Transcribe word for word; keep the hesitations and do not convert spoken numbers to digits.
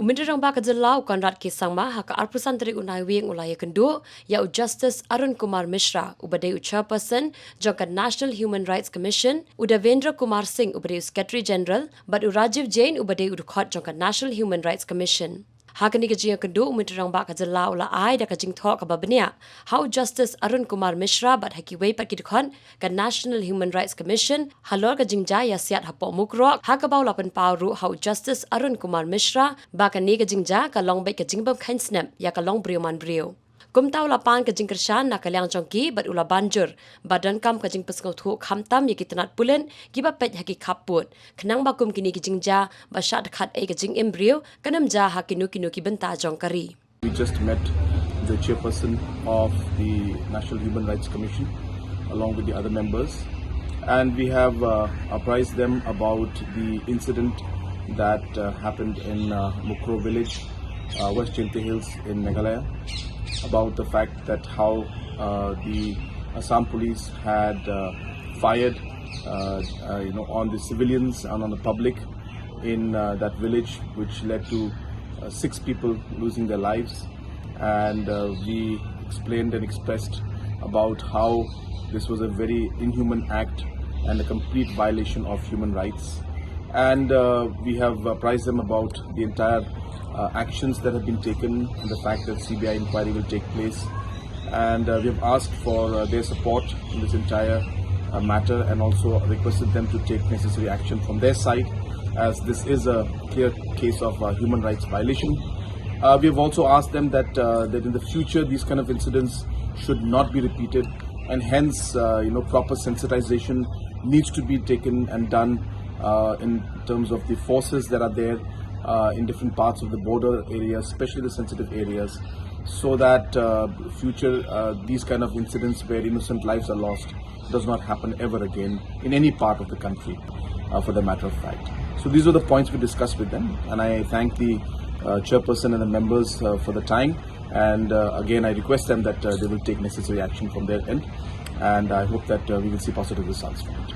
U Myntri Rangbah ka jylla u Conrad K Sangma ha ka arphew san tarik u Naiwieng u la ïakynduh ïa u Justice Arun Kumar Mishra uba dei u Chairperson jong ka National Human Rights Commission, u Devendra Kumar Singh uba dei u Secretary General bad u Rajiv Jain uba dei u dkhot jong ka National Human Rights Commission. Ha kane ka jingïakynduh u Myntri Rangbah ka jylla u la ai da ka jingthoh kaba bniah ha u Justice Arun Kumar Mishra bad ha kiwei pat ki dkhot ka National Human Rights Commission halor ka jingjia ïasiat hapoh Mukroh, ha kaba u la pynpaw ruh ha u Justice Arun Kumar Mishra ba kane ka jingjia ka long beit ka jingbymkheiñ snep ïa ka longbriew manbriew. Kumta u la pan ka jingkyrshan na ka liang jong ki bad u la ban jur ba donkam ka jingpynsngewthuh khamtam ïa ki tnat pulit kiba peit ha ki khappud, khnang ba kum kine ki jingjia ba shah dkhot ei ka jingim briew kan ym jia ha kino kino ki bynta jong ka ri. We just met the chairperson of the National Human Rights Commission, along with the other members, and we have uh, apprised them about the incident that uh, happened in uh, Mukroh village, uh, West Jaintia Hills in Meghalaya, about the fact that how uh, the Assam police had uh, fired uh, uh, you know, on the civilians and on the public in uh, that village, which led to uh, six people losing their lives. And uh, we explained and expressed about how this was a very inhuman act and a complete violation of human rights. And uh, we have apprised them about the entire uh, actions that have been taken and the fact that C B I inquiry will take place. And uh, we have asked for uh, their support in this entire uh, matter and also requested them to take necessary action from their side, as this is a clear case of uh, human rights violation. Uh, we have also asked them that uh, that in the future these kind of incidents should not be repeated, and hence uh, you know, proper sensitization needs to be taken and done uh, in terms of the forces that are there uh, in different parts of the border areas, especially the sensitive areas, so that uh, future uh, these kind of incidents where innocent lives are lost does not happen ever again in any part of the country, uh, for the matter of fact. So these are the points we discussed with them, and I thank the uh, chairperson and the members uh, for the time. And uh, again, I request them that uh, they will take necessary action from their end, and I hope that uh, we will see positive results from it.